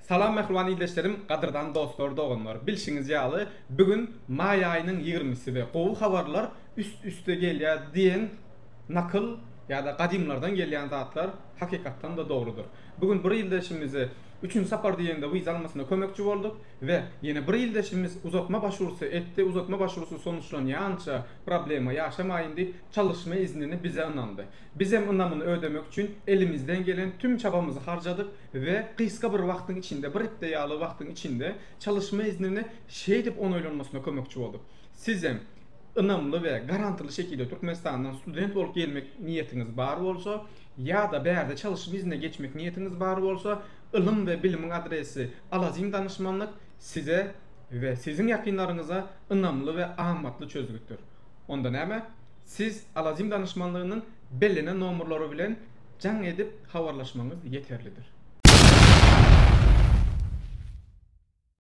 Salam mähriban ildeşlerim, gadyrdan dostlar, doganlar. Bilşiňiz ýaly, bu gün maý aýynyň ýigrimisi we gowy habarlar üst-üste gelýär diýen nakyl ýa-da gadymlardan gelýän zatlar hakykatdan-da dogrudyr. Bu gün bir ildeşimizi üçünji sapar diýende wiza almasyna kömekçi bolduk we ýene bir ildeşimiz uzatma başwurusy etdi, uzatma başwurusy sonuçlanýança problema ýaşamaýyn diýip çalyşma iznini bize ynandy. Bizem ynamyny ödemek üçin elimizden gelen tüm çabamyzy harjadyk we gysga bir wagtyň içinde, bir hepde ýaly wagtyň içinde çalyşma iznini şeýdip onaýlanmasyna kömekçi bolduk. Sizem ynamly we garantyly şekilde Türkmenistandan student bolup gelmek niýetiňiz bar bolsa ýa-da bärde çalyşma iznine geçmek niýetiňiz bar bolsa, ylym we bilimiň adresi Alazim danyşmanlyk size we siziň ýakynlaryňyza ynamly we amatly çözgütdir. Onda näme? Siz Alazim danyşmanlygynyň bellenen nomerlary bilen jaň edip habarlaşmagyňyz ýeterlidir.